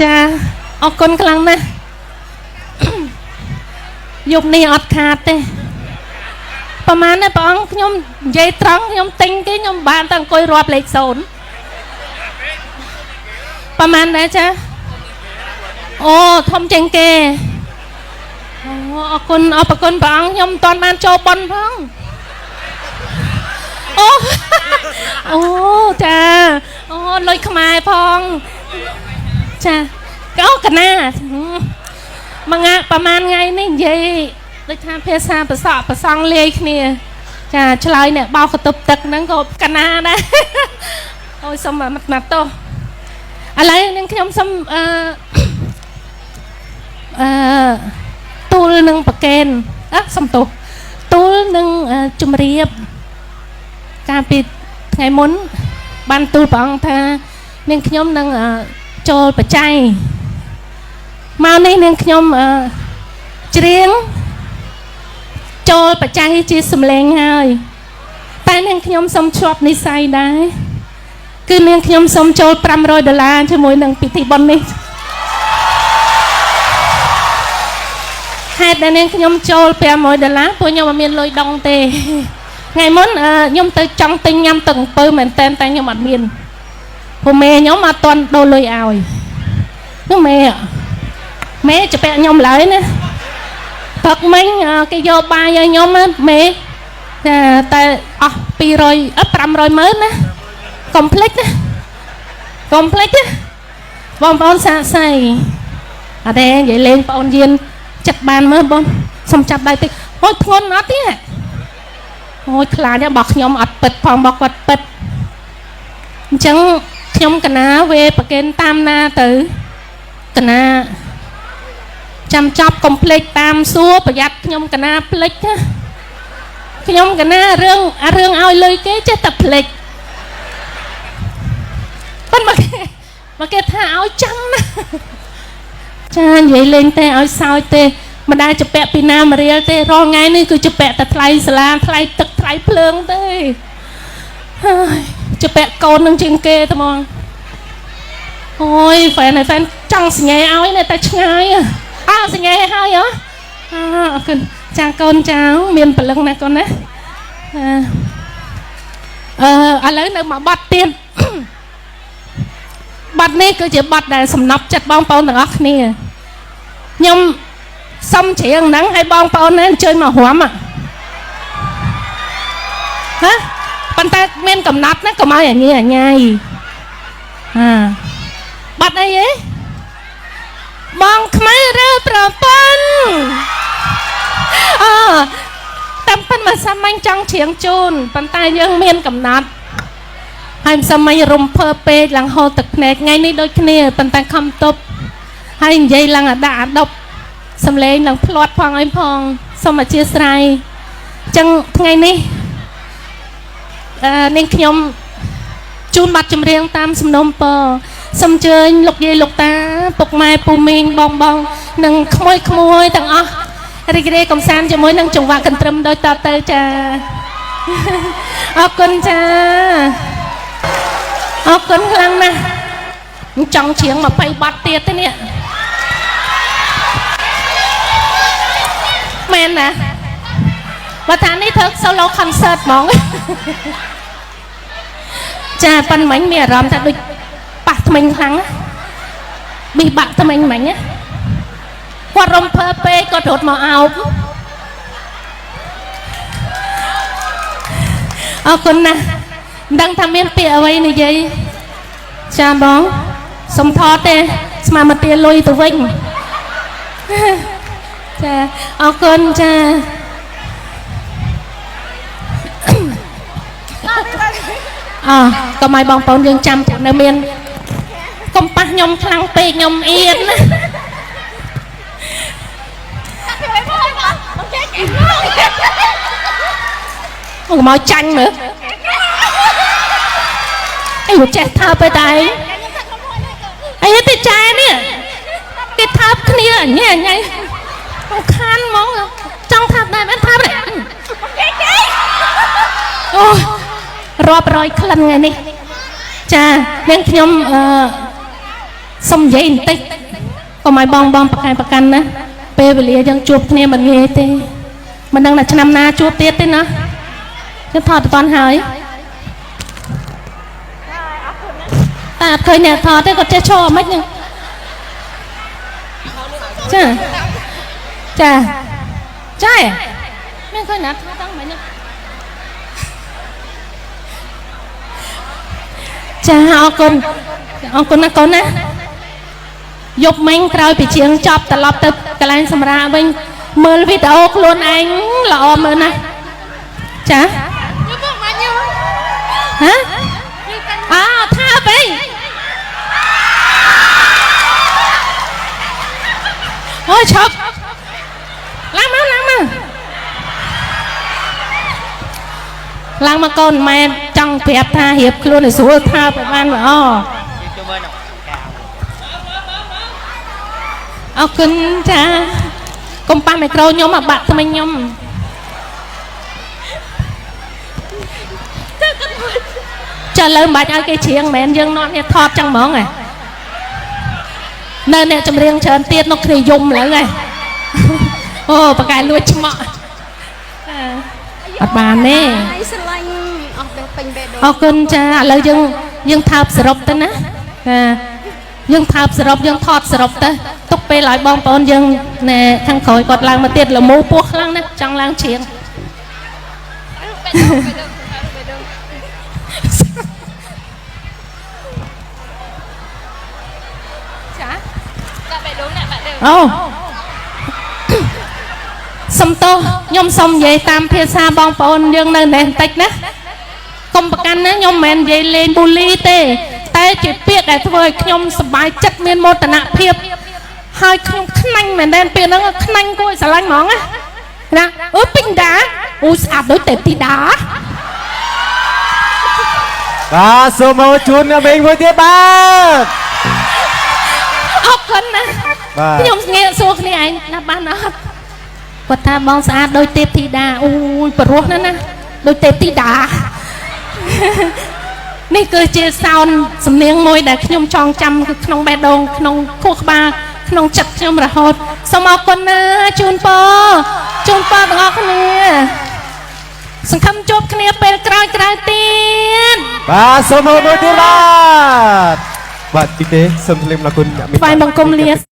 ចាអរគុណខ្លាំងណាស់យប់នេះអត់ខាតទេប្រហែលណាព្រះអង្គខ្ញុំនិយាយត្រង់ខ្ញុំទិញគេខ្ញុំបានតែអង្គុយរាប់លេខ0ប្រហែលដែរចាអូធំជាងគេអូអរគុណអរគុណព្រះអង្គខ្ញុំមិនទាន់បានចូលប៉ុនផងអូអូចាអូលុយខ្មែរផងចាអូកណាមួយថ្ងៃប្រហែលថ្ងៃនេះនិយាយដូចថាភាសាប្រសក់ប្រសងលាយគ្នាចាឆ្លើយអ្នកបោកកតុបទឹកហ្នឹងក៏កណាដែរអូយសុំមកទោសឥឡូវនឹងខ្ញុំសុំអឺអឺទូលនឹងប្រកេនអ่ะសុំទោសទូលនឹងជំរាបកាលពីថ្ងៃមុនបានទូលព្រះអង្គថានាងខ្ញុំនឹងចូលបច្ច័យមកនេះនាងខ្ញុំច្រៀងចូលបច្ច័យជាសម្លេងហើយតែនាងខ្ញុំសូមជាប់និស័យដែរគឺនាងខ្ញុំសូមចូល500ដុល្លារជាមួយនឹងពិធីបុណ្យនេះហេតុដែលនាងខ្ញុំចូល500ដុល្លារព្រោះខ្ញុំអត់មានលុយដងទេថ្ងៃមុនខ្ញុំទៅចង់ទិញញ៉ាំទឹកអំពៅមែនតែនតែខ្ញុំអត់មានព្រោះមេខ្ញុំអត់ទាន់ដូរលុយឲ្យនោះមេជពាក់ខ្ញុំឡើយណាព្រឹកមិញគេយកបាយឲ្យខ្ញុំមេតែអស់200 500ម៉ឺនណាកុំភ្លេចណាកុំភ្លេចណាបងប្អូនសាកសីអត់ទេនិយាយលេងបងអូនយានចិត្តបានមើលបងសុំចាប់ដៃតិចអូយធ្ងន់អត់ទេអូយខ្លាចរបស់ខ្ញុំអត់ពិតផងរបស់គាត់ពិតអញ្ចឹងខ្ញុំកណាវេប្រកេនតាមណាទៅកណាចាំចប់កុំភ្លេចតាមសួរប្រយ័ត្នខ្ញុំកណាភ្លេចណាខ្ញុំកណារឿងរឿងឲ្យលុយគេចេះតែភ្លេចប៉ុន្តែមកគេថាឲ្យចាំណាចានិយាយលេងទេឲ្យសើចទេមិនដែលជពាក់ពីណាមករៀលទេរាល់ថ្ងៃនេះគឺជពាក់តែថ្លៃសាលាថ្លៃទឹកថ្លៃភ្លើងទេហើយជពាក់កូននឹងជាងគេត្មងអូយហ្វេនហ្វេនចង់សញ្ញេឲ្យតែឆ្ងាយអើសញ្ញេឲ្យហ៎អរគុណចាកូនចៅមានព្រលឹងណាកូនណាអឺឥឡូវនៅមួយបတ်ទៀតបတ်នេះគឺជាបတ်ដែលសំណប់ចិត្តបងប្អូនទាំងអស់គ្នាខ្ញុំសុំច្រៀងហ្នឹងឲ្យបងប្អូនណាអញ្ជើញមករួមហ៎ប៉ុន្តែមានកំណត់ណាកុំឲ្យអញញ៉ៃហាបាត់អីហ៎បងខ្មៅរើប្រពន្ធអឺតាមពិតមកសាមញ្ញចង់ច្រៀងជូនប៉ុន្តែយើងមានកំណត់ហើយមិនសាមញ្ញរំភើពេកឡើងហូរទឹកភ្នែកថ្ងៃនេះដូចគ្នាប៉ុន្តែខំទប់ហើយនិយាយឡើងអាដាក់អាដប់សំឡេងឡើងផ្្លាត់ផងអីផងសូមអធិស្ឋានអញ្ចឹងថ្ងៃនេះនាងខ្ញុំជូនបទចម្រៀងតាមសំណូមពរសូមអញ្ជើញលោកយាយលោកតាពុកម៉ែពូមីងបងបងនិងក្មួយក្មួយទាំងអស់រីករាយកំសាន្តជាមួយនឹងចង្វាក់កន្ទ្រឹមដូចតទៅចាអរគុណចាអរគុណខ្លាំងណាស់ចង់ច្រៀង20បទទៀតទេនេះមែនណាបើថានេះធ្វើ solo concert ហ្មងចាប៉ិនមិញមានអារម្មណ៍ថាដូចប៉ះថ្មិញខ្លាំងប៊ីបាក់ថ្មិញមិញណាគាត់រំភើពេកគាត់រត់មកអោបអរគុណណាស់មិនដឹងថាមានពាក្យអ្វីនិយាយចាបងសុំថតទេស្មាមកទាលុយទៅវិញចាអរគុណចាអើកុំឲ្យបងប្អូនយើងចាំនៅមានកុំប៉ះខ្ញុំខ្លាំងពេកខ្ញុំអៀនណាកុំឲ្យចាញ់មើលអីចេះថើបទៅតែឯងអីទៅចែនេះគេថើបគ្នាញ៉ែញ៉ៃខានហ្មងចង់ថើបដែរមិនថើបទេអូរាប់រយក្លិនថ្ងៃនេះចានាងខ្ញុំ សុំនិយាយបន្តិចកុំឲ្យបងបងប្រកែប្រកាន់ណាពេលវេលាយើងជួបគ្នាមិនងាយទេមិនដឹងថាឆ្នាំណាជួបទៀតទេណាខ្ញុំថតទៅតាន់ហើយតែអត់ឃើញអ្នកថតទេគាត់ចេះឈរមិនហ្នឹងចាចាចាមានឃើញអ្នកថតតាំងមិនហ្នឹងចាអរគុណអរគុណណាកូនណាយប់មិញក្រោយពីជាងចប់ត្រឡប់ទៅកន្លែងសម្រាកវិញមើលវីដេអូខ្លួនឯងល្អមើលណាស់ចាហ៎អើថាបអីអូយឈប់ឡើងមកឡើងមកឡើងមកកូនម៉ែចង់ប្រាប់ថារៀបខ្លួនឲ្យស្រួលថាប្របានល្អអរគុណចាកុំប៉ះមីក្រូខ្ញុំអាបាក់ថ្មិញខ្ញុំចាលើមិនបាច់ឲ្យគេច្រៀងមែនយើងនាំគ្នាថតចឹងហ្មងហ៎នៅអ្នកចម្រៀងច្រើនទៀតនោះគ្នាយំឡើយហ៎អូបកែលួចឆ្មក់អត់បានទេ ហើយស្រឡាញ់អស់បេះពេញបេះដូង អរគុណចាឥឡូវយើងយើងថើបសរុបទៅណាចាយើងថើបសរុបយើងថតសរុបទៅទុកពេលឲ្យបងប្អូនយើងណែខាងក្រោយគាត់ឡើងមកទៀតលមូពោះខ្លាំងណាស់ចង់ឡើងច្រៀង បេះដូងបេះដូងបេះដូង ចា ដាក់បេះដូងដាក់បេះដូង អូសុំទោសខ្ញុំសុំនិយាយតាមភាសាបងប្អូនយើងនៅនេះបន្តិចណាកុំប្រកាន់ណាខ្ញុំមិនមែននិយាយលេងប៊ូលីទេ តែជាពាក្យដែលធ្វើឲ្យខ្ញុំសប្បាយចិត្តមានមោទនភាពហើយខ្ញុំខ្នាញ់មែនទែនពាក្យហ្នឹងខ្នាញ់គួរឲ្យស្រឡាញ់ហ្មងណាណាអូពេញដាអូស្អាតដូចទេពធីតា បាទសូមអរជូនអ្នកមីងមួយទៀតបាទ អរគុណណា បាទ ខ្ញុំងាកសួរគ្នាឯងណាបានអត់គាត់ថាបងស្អាតដូចទេពធីតាអូយប្រុសណាស់ណាដូចទេពធីតានេះគឺជាសោនសំនៀងមួយដែលខ្ញុំចងចាំគឺក្នុងបេះដូងក្នុងខួរក្បាលក្នុងចិត្តខ្ញុំរហូតសូមអរគុណណាជូនពរជូនពរទាំងអស់គ្នាសង្ឃឹមជួបគ្នាពេលក្រោយៗទៀត បាទសូមអរមួយទៀតបាទបាទទីទេសូមធ្លាមអរគុណអ្នកមីង ថ្វាយបង្គំលា